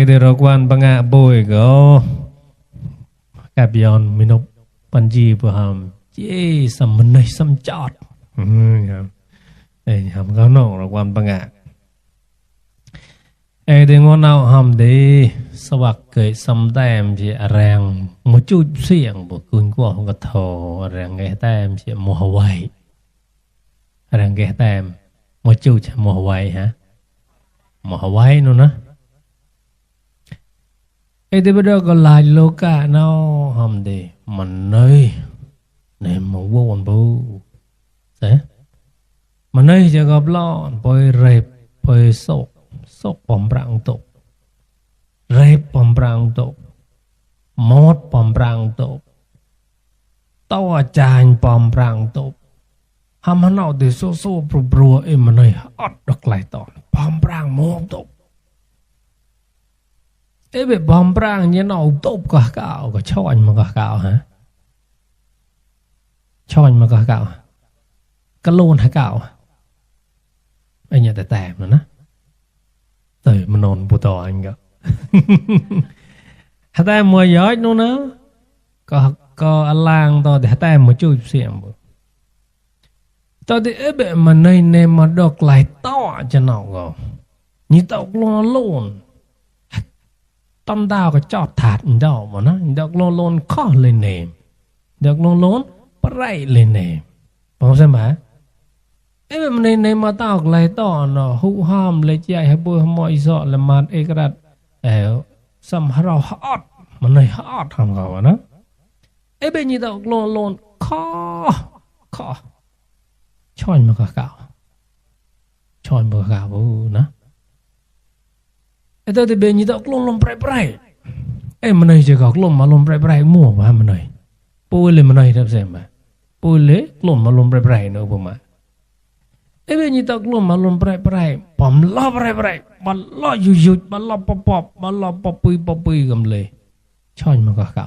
de rokwan banga boy go kapion minop panji paham ye samnai samjotครับครับเขาน้องรกวันปังอ่ะde ngon nào hầm đi swack cái sâm tem chỉ rèn một chút xiềng bộ cuốn qua không có thò rèn cái tem chỉ mùa hoài rèn cái tem một chút mùa hoài hả mùa hoài nữa nè de bây giờ có lại lô cả nào hầm đi mình nơi này một vô còn bù thế mình nơiจะgặp lon bơi rệp bơi sốc sốc bom brang tốcเรบปอมปรางตกมดปอมปรางตกต้อจานปอมปรางตกหามันเอาดิโซๆปรัวๆมันเลยอดดอกไหลตอนปอมปรางมดตกแบบปอมปรางเนี่ยเอาตบก็กาวก็ช้อนมันก็กาวฮะช้อนมันก็กาวกะโลนหากาวไอ้เนี่ยแต่ๆนะเตยมันนอนปูต่ออันก็ถ้าแต่มวยย้อยนู่นนะก็อลางต่อแต่แต่มวยจุ๊บเสียงบ่ต่อที่แบบมันในมาดอกไหลต่อจะหนอกก็นี่ตกลงโลนต้นดาวก็จอดถาดดอกบ่นะดอกโลนข้อเลยเนมดอกโลนปไรเลยเนมบ่ใช่มั้ยแบบในมาตอกไหลต่อเนาะหุห้ามเลยใจให้บ่มอยซอละมาดเอกรัฐสัมภาระฮอดมันเลยฮอดทำเขาอะนะแบบนี้ตอกโลนข้อช้อนมันก็เก่าช้อนมันก็เก่านะแต่แบบนี้ตอกลมปลายมันเลยจะกอกลมมาลมปลายมั่วว่ามันเลยปุ้ยเลยมันเลยทับเส้นมาปุ้ยเลยลมมาลมปลายเนาะพวกมาแบบนี้ตอกลมมาลมปลายปอมล้อปลายมันล้อยุดมันล้อปอบมันล้อปปุยกันเลยช้อนมันก็เก่า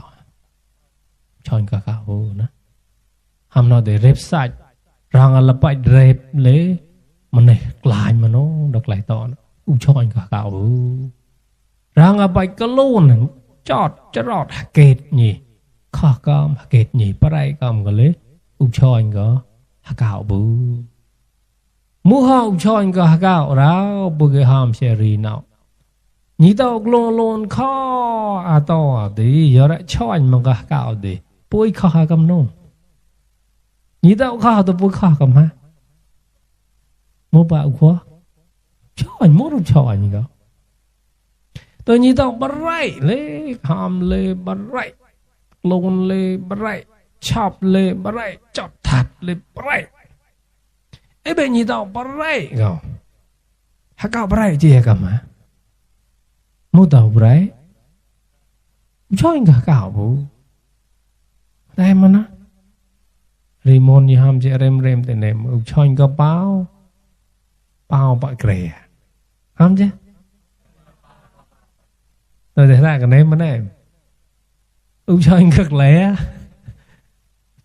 ช้อนก็เก่านะทำเราได้เร็บสัตว์รางอะไรไปเร็บเลยมันเลยกลายมันเนาะดอกไหลตอนช้อนก็เก่ารางอะไรไปก็ลุ่นจอดจะรอดเกตนี่ข้ากรรมเกตนี่ปลายกรรมกันเลยช้อนก็เก่ามูฮาวช้อนก็เก่าแล้วบุกหามเชรีเนาะนี่ตอกโลนข้ออาต่อดียอระช้อนมันก็เก่าดีปุ้ยข้ากำนงนี่ตอกข้าตัวปุ้ยข้ากำฮะมูปะอุขวช้อนมูรุช้อนก็ตัวนี้ตอกบะไรเลยหามเลยบะไรโลนเลยบะไรชอบเลยบะไรจอดถัดเลยบะไรแบบนี้ต้องปไรก็หากเอาปไรเจียกันมามูต่อปไรช่วยกับเก่าบูได้มันนะรีโมนยี่ห้ามจะเร็มแต่เนมช่วยกับเป้าปะเกลียห้ามจ้ะเราจะได้กันเนมมันได้ช่วยกับเกลีย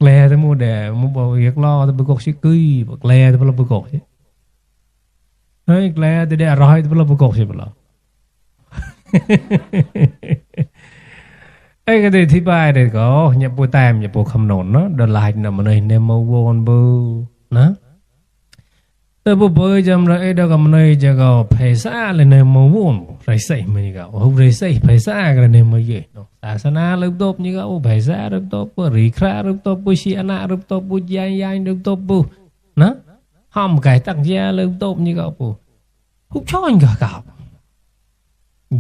แกลแต่มูแดมูบ่อยากล้อแต่บ่กอกสิกุยบ่แกลแต่บ่บ่กอกสิเฮ้ยแกลแต่ได้อร่อยแต่บ่บ่กอกสิบ่ล่ะก็ได้ที่บายได้ก็อย่าปูแต้มอย่าปูคำนวณเนาะดอลลาร์น่ะมันเลยเนมวนบูนะแต่บ่เบยจำเลยดอกมันเลยจะก็ไผซาเลยเนมวนไรใส่มันก็โหไรใส่ไผซาก็เนมเยเนาะศาสนาเริ่มตบนี่ก็ไผซาเริ่มตบปุริคราเริ่มตบปุชีอนะเริ่มตบปุยายเริ่มตบปุนะห้ามไก่ตั้งยาเริ่มตบนี่ก็ปุฮุกช้อนก็เก่า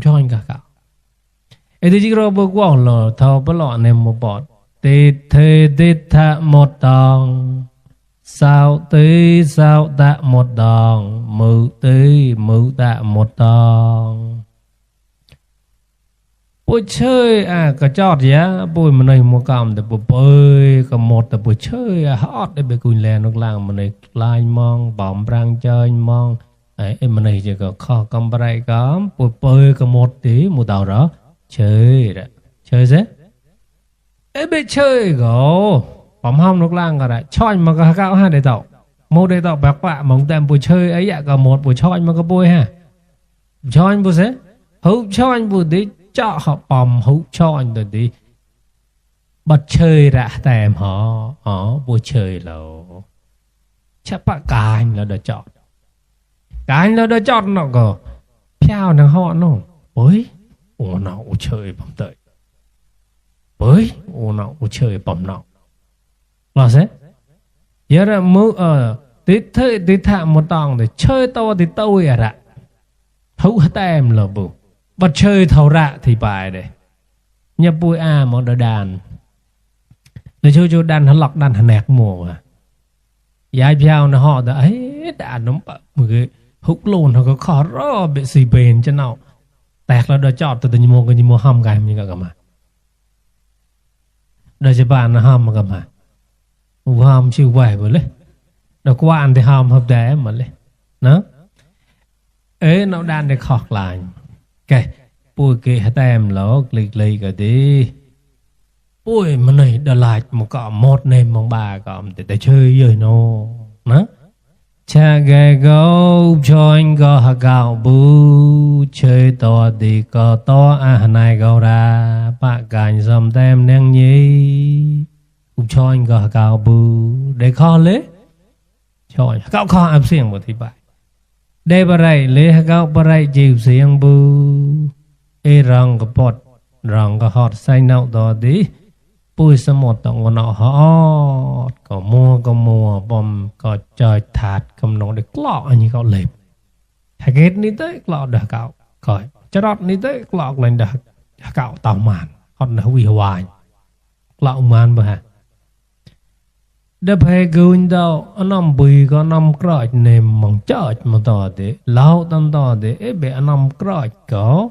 ช้อนก็เก่าที่จริงเราบอกว่าเราทอปลอเนมบอดติทะหมดตองสาวตะหมดดองมือตะหมดตองปุเชยก็จอดยะปุมันในมัวกรรมแต่ปุเปยก็หมดแต่ปุเชยฮอดได้ไปกุญแลนกลางมันในลายมองบอมปรางเจยมองมันในจะก็ข้อกำไรกรรมปุเปยก็หมดตีมูดาวเหรอเชยซะไปเชยก็ปอมห้ามนกล่างก็ได้ช้อนมันก็เก้าห้าได้ตอกโมได้ตอกแบบว่ามองแต่ปุเชยไอ้ยะก็หมดปุช้อนมันก็ปุยฮะช้อนปุเส hữu chọn bù tí cho họ bầm hữu chọn rồi đi bật chơi ra tèm họ bù chơi lâu chắc bác cài là đã chọn cài là đã chọn nó có theo năng họ nó bới ồ nào chơi bầm tới bới ồ nào chơi bầm nào là thế giờ là mưu tí thả một tòng để chơi to thì tôi à ra hữu tèm là bù bật chơi thầu ra thì bài đây nhập bùi một đợt đàn để cho đàn nó lọc đàn nẹt mùa à giải phèo nó họ đã ấy đàn nó một cái hút lồn nó có khó rõ bị xì bền cho nào tẹt là đợt chọt từ như mua hầm cái như cả mà đợt chế bàn nó hầm mà cả mà hầm chịu vải vừa lấy đợt qua ăn thì hầm hợp đế mà lấy nó ấy nó đàn để khọt lại cái bùi kì hả tem lỗ lịch lì cái đi bùi mà này đã lại một cọ một nêm mong bà cọ để chơi rồi nó nó cha ghé gấu cho anh có hả gạo bù chơi to đi có to này gạo ra bạc cảnh dòng tem neng nhí cho anh có hả gạo bù để kho lấy cho anh gạo kho áp xiềng một thì bài để bà rạy lấy hả gạo bà rạy chịu xiềng bù rong cái bọt rong cái hot say nậu đó đi bùi sơ một tọng của nó hot có mua bom có trời thạt cầm nó để lọ như cậu lệp hãy ghét ní tới lọ được cậu coi cho đọt ní tới lọ lên được cậu tàu màn hot nó hủy hoài lọ màn bà hả đập hay gương đâu năm bùi có năm cõi nềm mong chợt mà tỏ để lâu tâm tỏ để ấy bẻ năm cõi có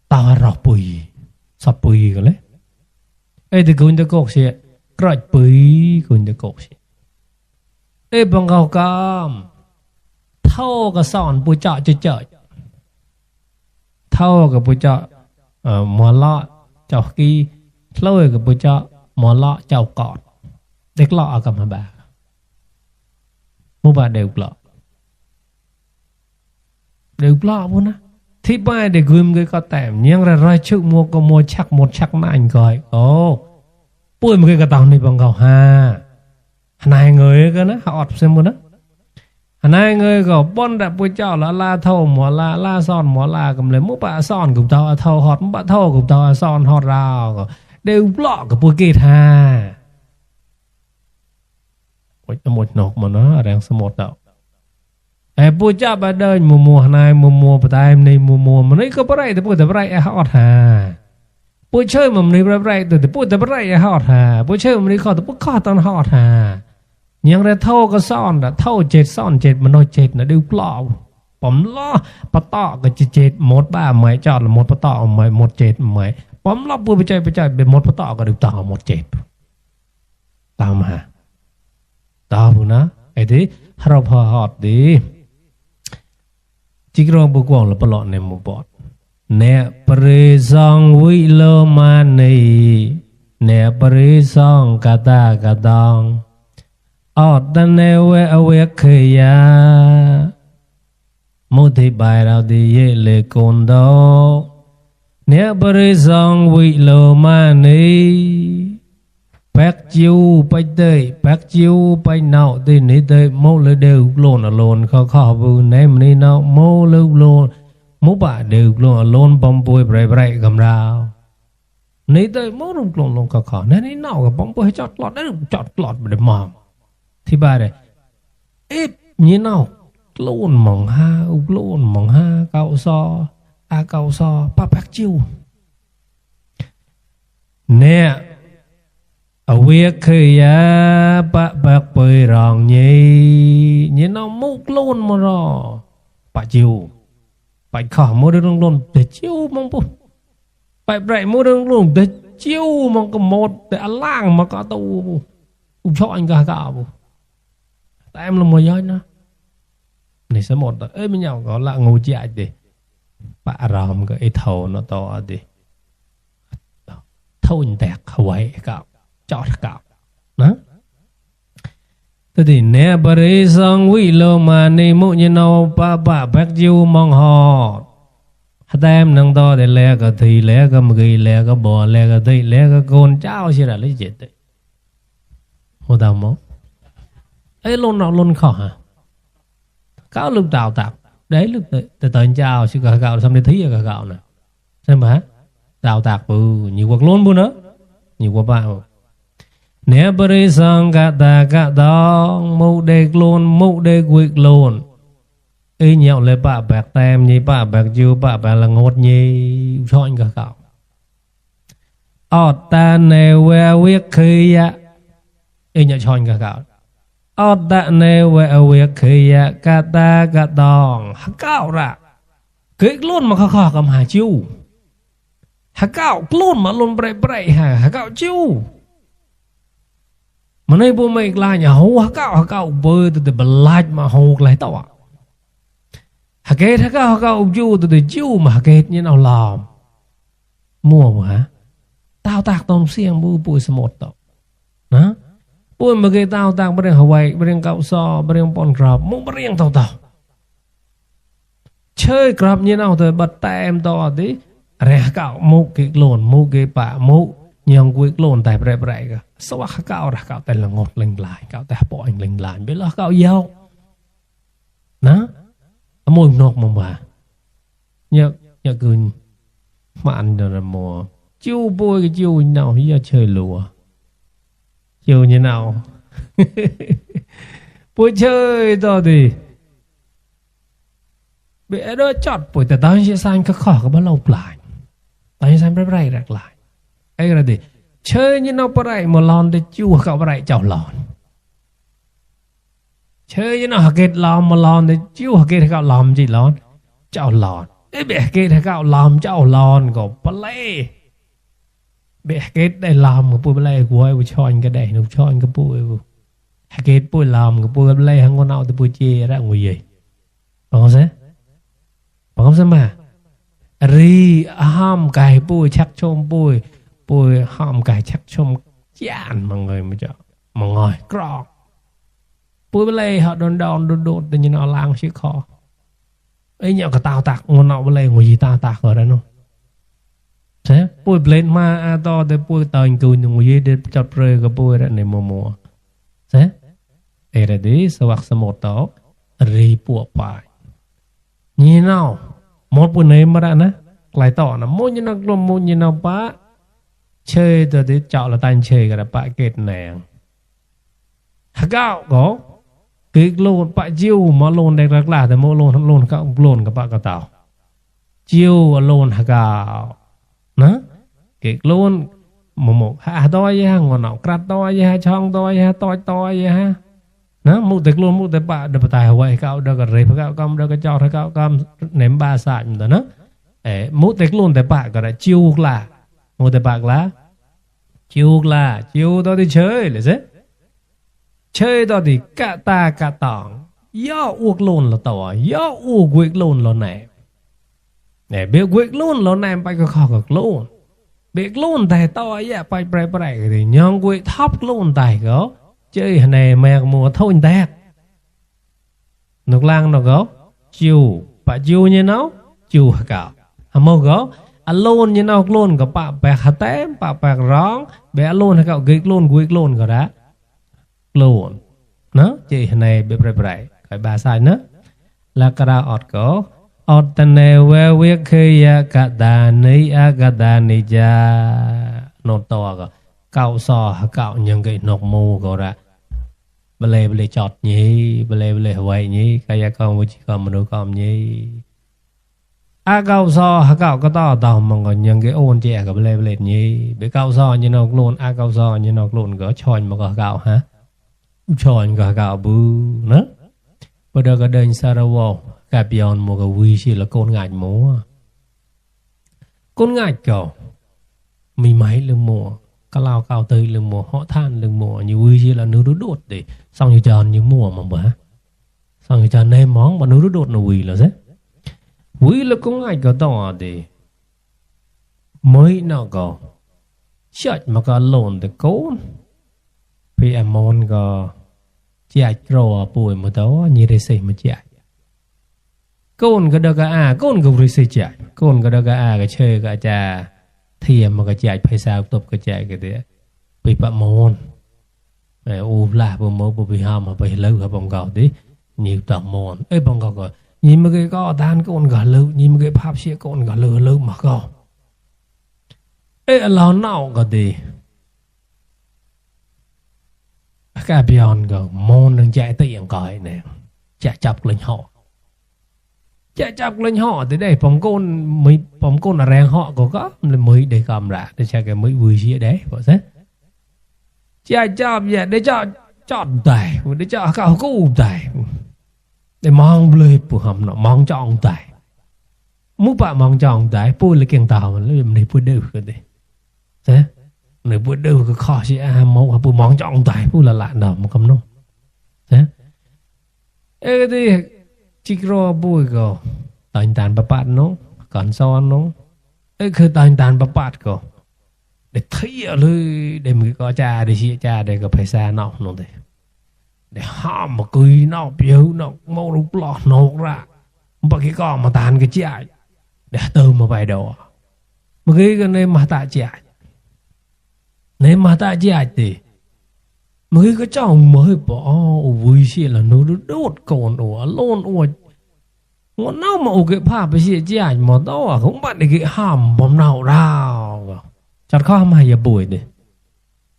tao rọc bùi sắp bùi cái đấy ấy thì cũng được cột xí cõi bùi cũng được cột xí ấy bằng gạo cam thâu cái sòn bùi chợ chơi thâu cái bùi chợ mùa lọ chậu kia lôi cái bùi chợ mùa lọ chậu cọt để lọ cầm hả bà mua bà đều lọ luôn á thì bài để gửi cái có tèm nhưng ra rồi chịu mua có mua chắc một chắc mà anh gọi bùi một cái tàu này bằng gạo ha này người cái nó họ xem luôn á này người có bon đã bùi chảo là la thâu mỏ la son mỏ la cầm lấy mua bạ son cùng tàu thâu hot mua bạ thâu cùng tàu son hot rào đều lọ cái bùi kẹt ha một nọc mà nó đang sơ một đạo bùi chả bà đời mùa này mùa bà tay em này mùa mà nó có bà rạy thì bùi ta bà rạy hot hà bùi chơi mà mình bà rạy thì bùi ta bà rạy hot hà bùi chơi mà mình khó thì bùi khó tao hot hà nhưng ra thâu có son đã thâu chết mà nó chết nó đều lọ bấm lo bà tọ cái chết một ba mấy chọt là một bà tọ mấy một chết mấy bấm lo bùi bà chơi bên một bà tọ có đều tọ một chết tao mà tao bùi nó ấy thế họp họt đi chỉ có một quang là bờ lọ này một bọt nè bơi song vui lơ mà này nè bơi song kata katong ở đằng này về khơi ya một thì bài nào thì dễ lệ cồn đó nè bơi song vui lơ mà này bác chiêu bác chiêu bay nào thì nấy tới mô lơ đều lồn khó bù ném nấy nào mô lơ lồn mô bà đều lồn bom bùi bray gầm rào nấy tới mô rung lồn khó nấy nào cái bom bùi chọt lọt để mỏng thì bà đây ít như nào lồn mỏng ha cao so bác chiêu nè ở việc khơi ya bạc bơi rong nhỉ nó múc luôn mà rồi bà chiều bà khỏ mua được luôn để chiêu mong bố bà bậy mua được luôn để chiêu mong có một để ăn làng mà có tù cho anh cả bố tại em là một giới nữa này số một ấy với nhau có là ngồi chạy đi bà ròm cái thầu nó to đi thâu nhìn tẹt hawai cạo chọt cạo đó thế thì nè bà rê xong quý lô mà nê mụ như nào bà bác chiêu mong họ តែមនឹងតតែលែក៏ទីលែក៏មគីលែក៏បលែក៏ទីលែក៏កូនចៅជារលិចិត្តហូតាមមកអីលន់លន់ខោះកៅលឹកតៅតាក់đấy lúc từ từ chào chứ cả gạo xong đi thấy cả gạo nè xem mà đào tạc bự nhiều cuộc luôn bữa nữa nhiều cuộc bạn nè bơi sang cả ta cả đó mũ đề luôn mũ đề quyệt luôn ấy nhậu lấy bạ bạc tem như bạ bạc dưa bạ bạc là ngọt như chọn cả gạo ta nè que quyết khi á ấy nhậu chọn cả gạo ta nè que quyết khi á cả ta cả đó gạo ra cái luôn mà khó cầm hà chiu gạo luôn mà luôn bậy hà gạo chiu mà nay bố mày là nhà hú gạo bơi từ bờ lạch mà hú lại tao cái gạo chiu từ chiu mà cái như nào làm mua hả tao tạc tôm xiên bui sờ một tao hả bui mà cái tao tạc bơi Hawaii bơi gạo so bơi pon crab muốn bơi tao chơi crab như nào thôi bật tay em to tí rẻ gạo mũ cái lồn mũ cái bạ mũ nhang quyết lồn tại bậy cả sao gạo ra gạo tại là ngọt lành lại gạo tại bỏ anh lành lại biết là gạo dao ná môi nọc mà nhớ cười mạn rồi là mùa chiêu bôi cái chiêu nào bây giờ chơi lùa chiêu như nào bôi chơi to thì bị đó chọt buổi từ tao sẽ sang cái khó cái bắt lâu lại tao sang bậy rạc lại ấy là gì chơi như nào bậy mà lon thì chua cậu bậy chảo lon chơi như nào kết lon mà lon thì chua kết cậu lon gì lon chảo lon ấy bị kết cậu lon chảo lon có bậy bị kết đây làm một bụi bậy của ai cho anh cái đây nó cho anh cái bụi kết bụi làm cái bụi bậy hàng con nào thì bụi chê ra ngồi gì không thế bằng không mà ri ham cài bùi chắc chôm bùi ham cài chắc chôm chán mà người mà cho mà ngồi cọ bùi bên đây họ đòn tự nhiên nó lang chiếc kho ấy nhậu cả tao tạc ngon nọ bên đây ngồi gì tao tạc ở đây nó thế bùi lên mà to thì bùi tờn cùi ngồi gì để chọt rơi cái bùi đó này mùa thế ấy là đi sao bạc sao một đó ri buộc bài như nào một buổi này mà đã nè lại tỏ là mỗi như nào bá chơi từ để chọn là tan chơi cái là bạ kết nàng gạo có cái lôn bạ chiêu mà lôn đây rắc là thì mỗi lôn các lôn các bạ cả tàu chiêu lôn gạo nè cái lôn một hạ toi ha ngọn nọ cắt toi ha chong toi ha toi ha nó một tịch luôn một tịch bạ được tài hoài cạo được cái rệp cạo cam được cái cho cạo cam ném ba sạn rồi nó một tịch luôn tịch bạ cái là chiêu là một tịch bạ là chiêu đó đi chơi là thế chơi đó thì cả ta cả tỏng do uộc luôn là tỏi do uộc quyết luôn là này để biết quyết luôn là này phải có khó cực luôn biết luôn tài tỏi ya phải thì nhong quyết thấp luôn tài có chơi này mẹ mùa thôi tẹt nục lang nó có chiều bà chiều như nó chiều cả màu có alone như nó luôn có bà bạc hạt té bà bạc rón bé luôn hay cậu gịch luôn quyết luôn có đã luôn nó chơi này bị bậy cái bà sai nữa là cái đó ọt có ọt tên này về việc khi cả đàn này cha nốt to có cậu so cậu những cái nọc mù có ra bale chọt nhỉ bale hoài nhỉ cái con với chỉ con mà nuôi con nhỉ cậu so cậu có to tao mà còn những cái ôn trẻ của bale nhỉ bị cậu so như nó luôn cậu so như nó luôn có chọn mà có cậu hả chọn có cậu bự nữa bây giờ cái đơn Sarajevo cái bion một cái vui chỉ là con ngạch múa con ngạch cậu mì máy lưng mùa cá lao cao tươi lưng mùa họ than lưng mùa như vui chỉ là nước đốt để xong như tròn những mùa mà bả xong như tròn nem món mà nước đốt nó vui là thế vui là cũng ngay cái đó thì mới nào có chợt mà có lồn thì cố vì em món có chạy rồi bùi mà đó như thế gì mà chạy Côn cái đó cái côn cái rủi xì chạy côn cái đó cái chơi cái cha thiềm mà cái chạy phải sao tập cái chạy cái đấy bị bạ môn u là bông mô bị ham mà bị lâu cái bông gạo đấy nhiều tầng môn ấy bông gạo rồi nhìn mà cái có tan côn gạo lâu nhìn mà cái pháp xe côn gạo lâu mà gạo ấy là nào cái đấy cái bion gạo môn đang chạy tiền còi này chạy chọc lên họ chạy chọc lên họ tới đây bóng côn là rèn họ có mới để cầm ra để chạy cái mới vui gì đấy vậy thế chạy chọc vậy để chọn tài để cho cao cụ tài để mong lời của hầm nó mong chọn tài muốn bạn mong chọn tài pui là kiêng tàu mà lấy mình pui đều cái đấy thế người pui đều cái khó gì mong pui mong chọn tài pui là lạ nào mà cầm nó thế ê thì chỉ có bùi go tàn tàn bắp bát nó còn son nó ấyคือtàn tàn bắp bát go để thấy ở nơi để mình có cha để chia cha để có phải xa nó nó để ham mà cười nó biểu nó mau lúc lọt nó ra mà cái con mà tàn cái chạy để từ mà vài đồ mà cái này mà ta chạy nếu mà ta chạy thì mới cái chồng mới bỏ vui xí là nó đốt còn ủa lôn ủa nó mà cái pháไปxí chạy mà đó không bắt được cái ham bom nào đâu chặt khó mà giờ buổi đi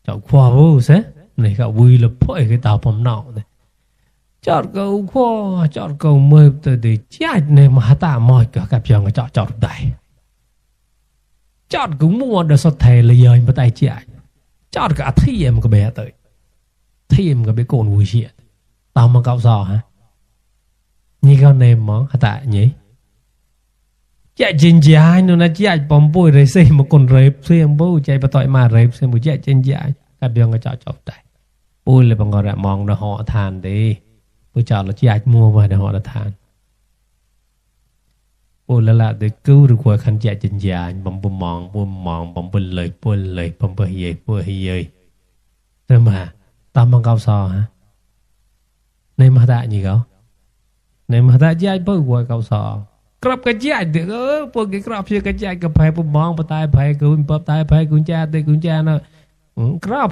chọn khoa vô xế này cả vui là phơi cái tàu bom nào này chọn cầu khoa chọn cầu mới từ để chạy này mà ta mỏi cả gặp chồng chọn đầy chọn cũng mua được sọt thề là giờ mà tay chạy chọn cả thi em cái bé tới thêm cái bé cồn vui xịn tao mà cậu giò hả như con này món hả tạ nhỉ chạy trên dài nó là chạy bom bôi rồi xem một con rệp xem bố chạy vào tội mà rệp xem một chạy trên dài các bạn có chọn chọn tại bôi là bằng gọi là mong là họ than đi bôi chọn là chạy mua về để họ là than bôi là để cứu được qua khăn chạy trên dài bom bom bôi lời bom bôi gì thế mà tao mang cao sò hả này mà tạ gì không này mà tạ chạy bôi qua cao sò Krap cái chạy thì bôi cái krap xe cái chạy cái phải bom mong bắt tay phải cứu bắt tay phải cứu cha tới cứu cha nó krap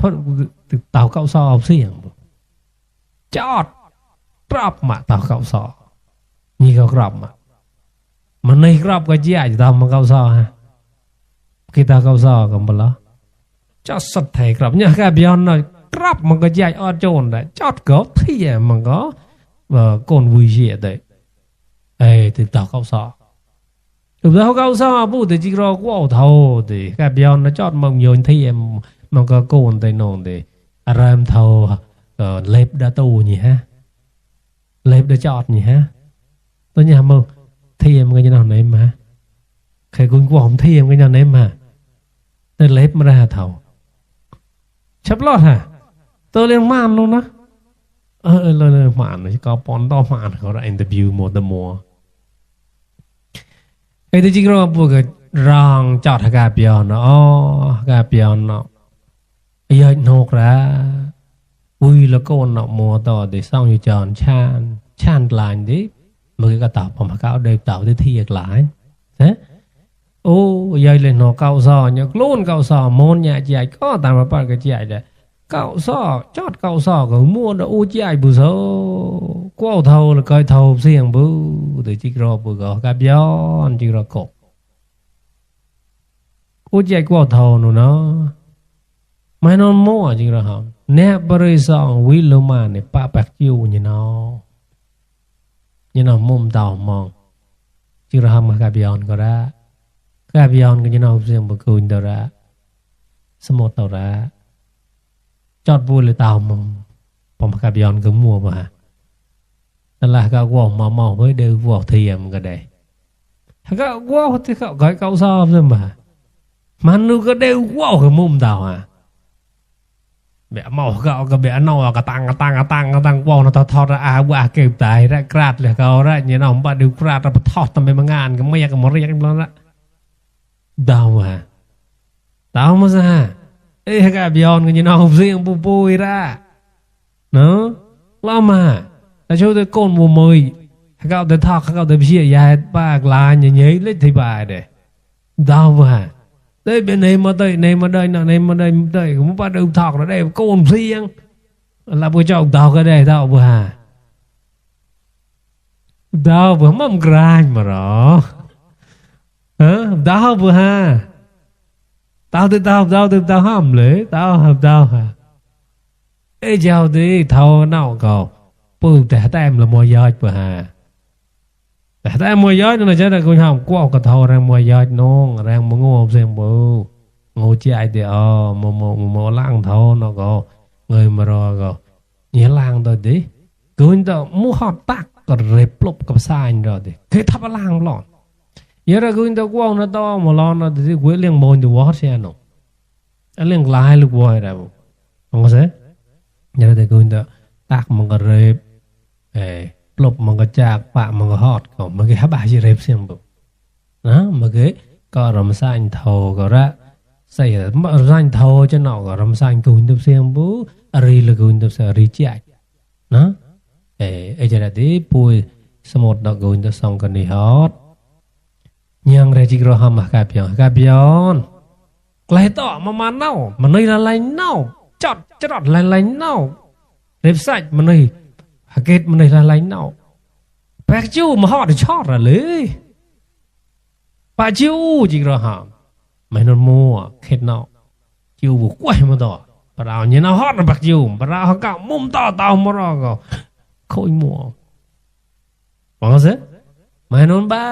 tàu cao sò học xiềng chót krap mà tàu cao sò như cái krap mà này krap cái chạy tàu mà cao sò ha kita cao sò còn bao lâu chót sạch thầy krap nhá cái bion nó krap mà cái chạy ở chôn đấy chót có thì mà có con vui gì đấy thì tao cao sò lúc đó cao sò bố thì chỉ lo quao thầu thì cái bion nó chót mong nhiều thì em mà có con tay nón thì ram thầu lép đã tu nhỉ ha lép đã chót nhỉ ha tôi nhà mong thì em cái nào này mà khai cũng quao thì em cái nào này mà tôi lép mà ra thầu chấp lót hả tôi lên man luôn đó lên man này có pon to man có ra interview một tầm mùa cái chỉ có một cái rong chọt cái bion nó cái bion nó ấy nộp ra vui là con nó mùa to để xong như tròn chan lại đấy mới cái tàu mà cao đều tàu để thiệt lại thế ô giờ lên nó cao sò nhá luôn cao sò môn nhà chạy có tạm mà bắt cái chạy đấy cao sò chót cao sò có mua nó u chạy bự số quao thầu là coi thầu xiềng bự từ chỉ có bự có cái bion chỉ có cột u chạy quao thầu nó mai nó mua chỉ có hả nè bơi sòng quý lô mà này pa bạc chiu như nó mồm tàu mong chỉ có hàm cái bion có ra cái bion cái nó xiềng bự cùn tàu ra smot tàu ra chót vuiเลยtàu màผมกับย้อนก็มัวบ่ฮะนั่นล่ะก็ว่ามาๆเฮ้ยเด้อว่าเทียมก็ได้ก็ว่าที่เขาก็เขาซ้อมซั่นบ่มันนูก็เด้อว่าก็มุมตาวอ่ะแบบเมาก็แบบนอกก็ตังว่าnóทอดอาว่าเก็บตายละกราดเลยก็ละเนี่ยน้องบ่ดูกราดไปทอดทำไปมางานก็ไม่อยากมาเรียกแล้วละดาวฮะดาวมาซะê cái bion cái nào riêng bùi ra nó lo mà là cho tôi con mùa mười haka de thak haka de bia ya ba la nhảy lấy thì bà để đau mà đây bên này mà đây này mà đây nào này mà đây cũng bắt đầu thọc ở đây côn riêng là bữa chậu đau cái đây đau bà đau vừa mắm gran mà rõ hả đau vừa ha tao hầm lưỡi tao hả ê chào đi thâu nào cầu bựแต่แต้มละมวยยอดvừa haแต่แต้มมวยยอดนั่นจะได้กูทำกูเอากระเทาแรงมวยยอดน้องแรงมึงโง่เสียงบูโง่ใจเดียวโมล่างเท่าnóก็เงยมารอก็เนี่ยล่างตัวดิกูจะมูหอดตักก็เรียบลบกับสายนี่ดิเคยทับล่างหลอนเยอะกูจะกูเอาหน้าตัวมาล้อนะดิกูเลี้ยงบอลดูวอดเสียหนูเลี้ยงลายลูกบอลอะไรบุมึงก็เสียเยอะแต่กูจะตักมันก็เรียบปลบมันก็จากปะมันก็ฮอดก็มันก็หาบาสิเร็บเสียงบุนะมันก็รำสานเท่าก็ละใส่รำสานเท่าจะเนาะก็รำสานกูอินทุเสียงบุอรีละกูอินทุเสียรีจ่ายนะไอ้จะได้ปุยสมุดดอกกูอินทุสองกันนี่ฮอดยังเรจิกรหามกาเปียนไกลต่อมาเน่ามันเลยละลายเน่าจัดละลายเน่าเร็บใส่มันเลยหากเกตมันเลยละลายเน่าแปลกจิ้วมาฮอดชอดละเลยปะจิ้วจิกรหามไม่นอนมัวเข็ดเน่าจิ้วบุกไว้มาต่อปะเราเนี่ยน่าฮอดปักจิ้วปะเราเขาก็มุมต่อเตามารอก็โคยมัวฟังซิไม่นอนบ้า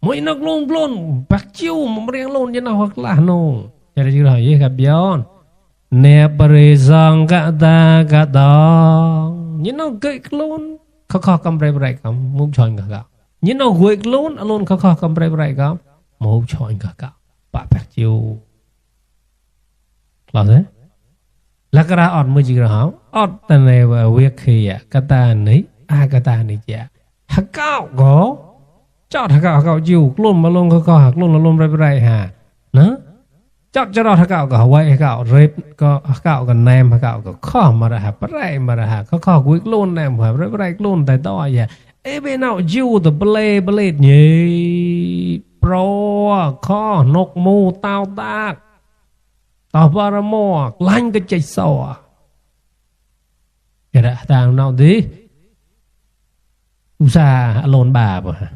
mỗi nó luôn bạc chiu mà riêng luôn như nào hoặc là nông cho nên là gì gặp bion nè bơi giang cả đó như nó gậy luôn khó cầm bray cầm múc chọn cả như nó gậy luôn khó cầm bray cầm múc chọn cả bạc chiu là thế là cái đó ọt mới chỉ là hảo ọt tên này và việc kia cái ta này chả hắc cao cóจอดหักเอาอยู่กลุ่มมาลงก็หักลุ่มลมไรหานะจอดจะรอหักเอาก็ไว้หักเอาเร็บก็หักเอากันแนมหักเอาก็ข้อมาระหับไรมาระหักข้อกุ้ยกลุ่มแนมหับไรกลุ่มแต่ต่ออย่าเอเบนเอาอยู่ตัวเบลนี่โปรข้อนกมูเต้าตากต่อปารมอกลันก็ใจสัวอย่าได้ต่างเอาดิอุตส่าห์อโลนบาปฮะ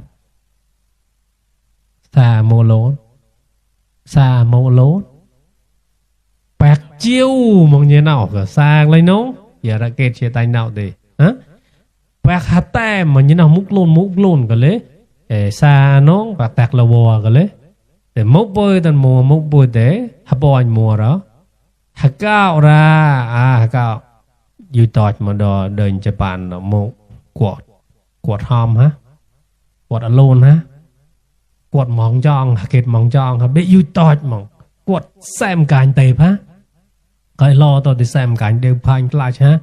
sa mô lốn bạc chiêu mong như nào cả sang lấy nó giờ ra kết chia tay nào đi hả bạc hạt tay mà như nào múc lôn cái lấy sa nó bạc tạc là bò cái lấy để múc bơi tần múc bơi để hạt bò mùa đó hạt cao ra hạt caoอยู่ตอดมาดอเดินจะปานมกวดหอมฮะกวดอโลนฮะกวดมองจองเกตมองจองครับเบยูตอดมองกวดแซมการเตะพะก็รอต่อที่แซมการเดือพันกลาชฮะ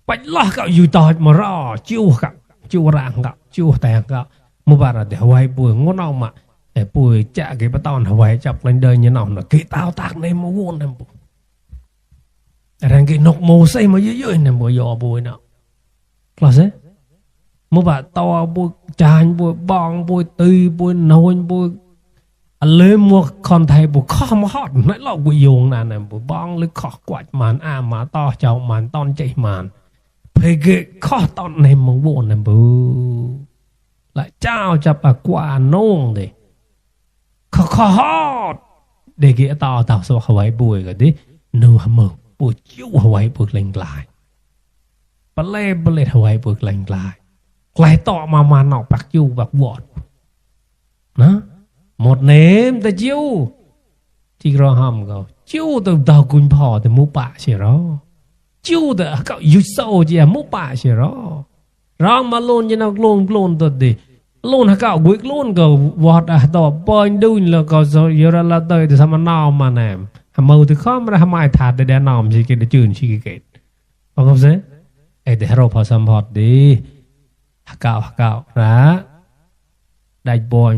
ไปล่อกับยูตอดมารอจิ้วกับจิ้วร่างกับจิ้วแต่กับมุบาระเดี๋ยวไว้ป่วยงดเอามาแต่ป่วยจะเก็บตอนไว้จับเล่นเดินยันเอาหน่ะเกี่ยตาวตากในมาวนนั่นปุ๊แต่รังเกี่ยนกโมใส่มาเยอะๆนั่นป่วยยอป่วยเนาะกลาเซ่มุบาตอป่วยจานป่วยบองป่วยตีป่วยนอนป่วยเลยมัวคอนไทยป่วยข้อมาฮอดนั่นเราป่วยโยงนั่นน่ะป่วยบองเลยข้อกวาดมันมาต่อเจ้ามันตอนใจมันเพเกข้อตอนในมังวนนั่นปุ๊ละเจ้าจะปากว่าน้องดิข้อฮอดเด็กต่อสวัสดิ์ไว้ป่วยกันดินูหมึกป่วยจิ้วไว้ป่วยแรงกลายปเล่ไว้ป่วยแรงกลายไกลต่อมาหนอกปักจิ้วแบบวอดนะหมดเนมแต่จิ้วที่เราห้ามเขาจิ้วตัวดาวกุญพอแต่มุปะเสียรอจิ้วแต่เขายุโซเจียมุปะเสียรอร้องมาลุนยันเอาลุนตัวดิลุนเขากุยลุนก็วอดต่อปอยดุนแล้วก็เยอะละเตยแต่สมัยนาวมาแนมหามือที่ข้อมันทำไมถาดแต่นาวมันชิเกตจืนชิเกตฟังเขาสิเดี๋ยวเราพอสัมผัสดีฮักเก่าระได้ปอย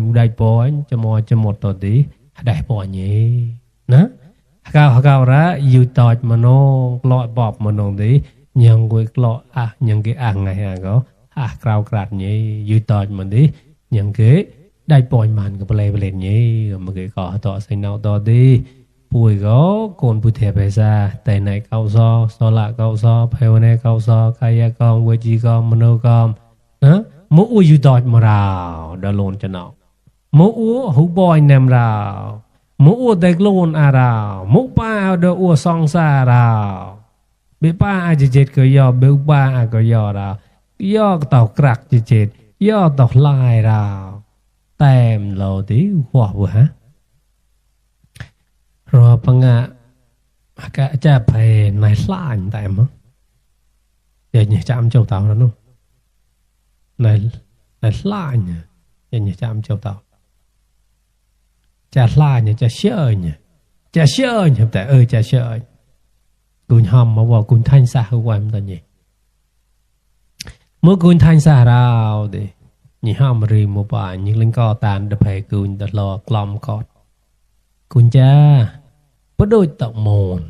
จะหมดตัวดีได้ปอยนี่นะฮักเก่าระอยู่ต่อมาโนกลอยบอบมาโนดียังกุยกลอยังกี่อ่างไงฮะก็ กราวกราดนี่อยู่ต่อมันดิยังเกได้ปล่อยมันก็เปล่ๆนี่มันก็ขอต่อใส่เนาต่อดิปุ้ยก็โกนปุเทไปซะแต่ไหนเก้าซอสละเก้าซอภาวนาเก้าซอกายกรรมวจีกรรมมโนกรรมนะมูอยู่ต่อมาราวดะโลนจะเนามูหูบอยนำราวมูได้โลนอาราวมูป้าเอาดอซองซาราวเบป้าอาจเจ็ดก็ย่อเบป้าก็ย่อราวย่อตอกกรักเจ็ดย่อตอกลายราวแต้มเราดิหัวบ่ฮะรอปังะกะจะไปในล้านแต่มั้งเดี๋ยวเนี่ยจำเจ้าเต่าแล้วนู่นในล้านเนี่ยเดี๋ยวเนี่ยจำเจ้าเต่าจะล้านเนี่ยจะเชื่อเนี่ยแต่จะเชื่อคุณหอมมาว่าคุณท่านสาหัวมันตอนนี้เมื่อคุณท่านสาเราดินี่ห้ามรีมบ่านี่ลิงก็ตานเดไปคุณตลอดกล่อมกอดคุณจ้าบ่โดยตะโมน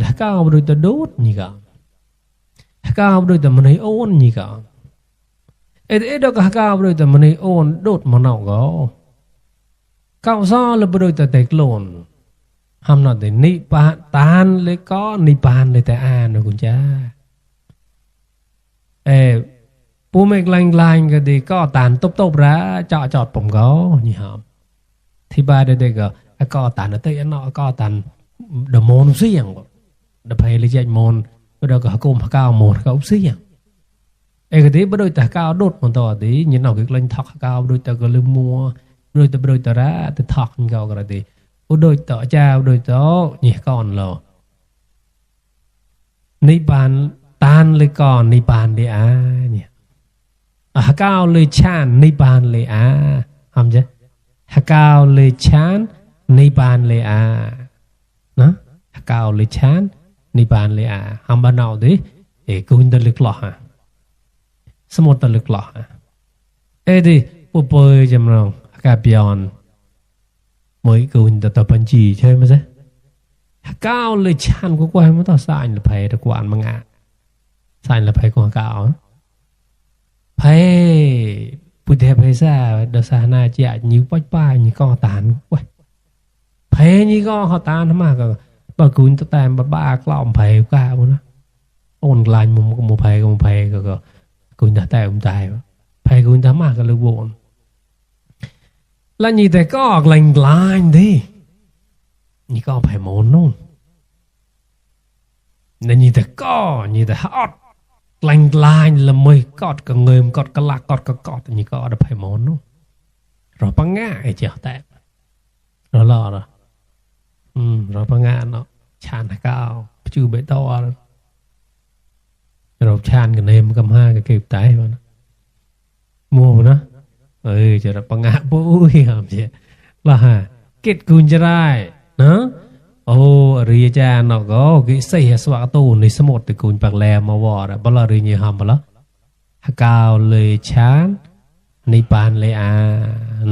ถ้าก้าวบ่โดยตะโดดนี่ก็ถ้าก้าวบ่โดยตะมันให้โอนนี่ก็เอ็ดก็ก้าวบ่โดยตะมันให้โอนโดดมันเอาก็ก้าวซ้อแล้วบ่โดยตะเตกโลนห้ามนอดนิปานตานเลยก็นิปานเลยแต่อ่านนะคุณจ้าปูเมกลายๆก็ดีก็ตานตบๆระเจาะผมก็นี่หอมที่บ้านเด็กๆก็ก็ตานเตยเนาะก็ตานเดมอนเสียงบ่เดไปเลยใจมอนบ่ดก็กมก้าวมอนก็เสียงก็ที่บ่โดยแต่ก้าวโดดมันต่อดิยินเอากลันทักก้าวโดยแต่ก็ลืมมัวโดยแต่ระแต่ทักก็ก็ดีบ่โดยต่อเจ้าโดยต่อนี่ก่อนเรานิบานตานเลยก่อนนิบานเดอาเนี่ยก้าวเลยชานนิบานเลยหำจ้ะก้าวเลยชานนิบานเลยนะก้าวเลยชานนิบานเลยหำบ้านเอาดิกุนตะลึกหล่อสมุตะลึกหล่อดิปุ๊บเปยจำลองกาเปียนมวยกุนตะปัญจีใช่ไหมจ๊ะก้าวเลยชานก็กว่ามันต้องสายละไผตะกวานมังสายละไผกว่าก้าวไผปุเทไผซาดสานาจะยิวป้ายนี่ก็ตานไว้ไผนี่ก็เขาตานทำมาก็บ่กุนตะแตมบ้ากล้อมไผก้าวนะโอนกลายมุมก็บ่ไผก็กุนตะแตมตายไผกุนทำมาก็เลยวนแล้วนี่แต่ก็กลายดินี่ก็ไผมอนนู่นนี่แต่ก็นี่แต่ฮอดลายละมวยกอดก็เงยกอดก็ลักกอดนี่ก็อดไผมอนนู่นรอปังงะไอ้เจ้าแต่รอรอปังงะเนาะชานก้าวชื่อเบตอเราชานกันเนมกำห้าก็เก็บตายมันมัวนะจะรอปังงะปุ้ยหามเสียละฮะเกิดกุญจะได้นะโอ้รีจาเนาะก็กิเสียสวะตูในสมุดตะกุญปักแลมาวอดบ่ละรีนี่หำบ่ละก้าวเลยชานนิปานเลย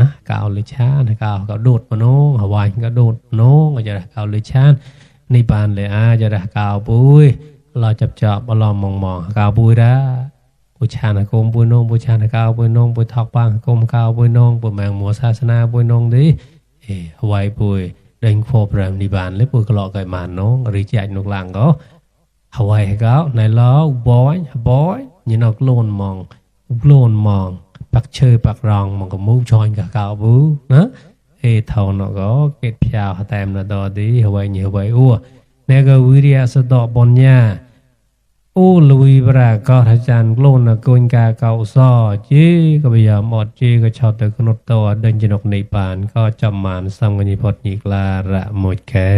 นะก้าวเลยชานก้าวก็โดดมาโนหวายก็โดดโนก็จะก้าวเลยชานนิปานเลยจะได้ก้าวปุ้ยเราจับบ่ลอมมองก้าวปุ้ยดาปุชานกมปุ้ยนงปุชานก้าวปุ้ยนงปุ้ยทอกปังกมก้าวปุ้ยนงปุ้ยแมงมัวศาสนาปุ้ยนงดิหวายปุ้ยดังโฟบรามนิบานเลยปุ้ยก็ลอไก่มันน้องรีใจนกหลังก็หวายให้เขาในล้อบอยนี่นกโลนมองปักเชยปักรองมองกับมูชอยกับก้าวปุ้นะเท่านั้นก็เก็บยาวแต้มนะดอดีหวายนี่หวายอ้วเนกวิริยะสดอบนญาลุยปรากฏอาจารย์กล้นกุญกาเก่าซ้อจีก็พยายามอดจีก็ชอบแต่กนดตัวเดินจนกในปานก็จำมันสังกัญญพจน์นิกลาระหมดแค่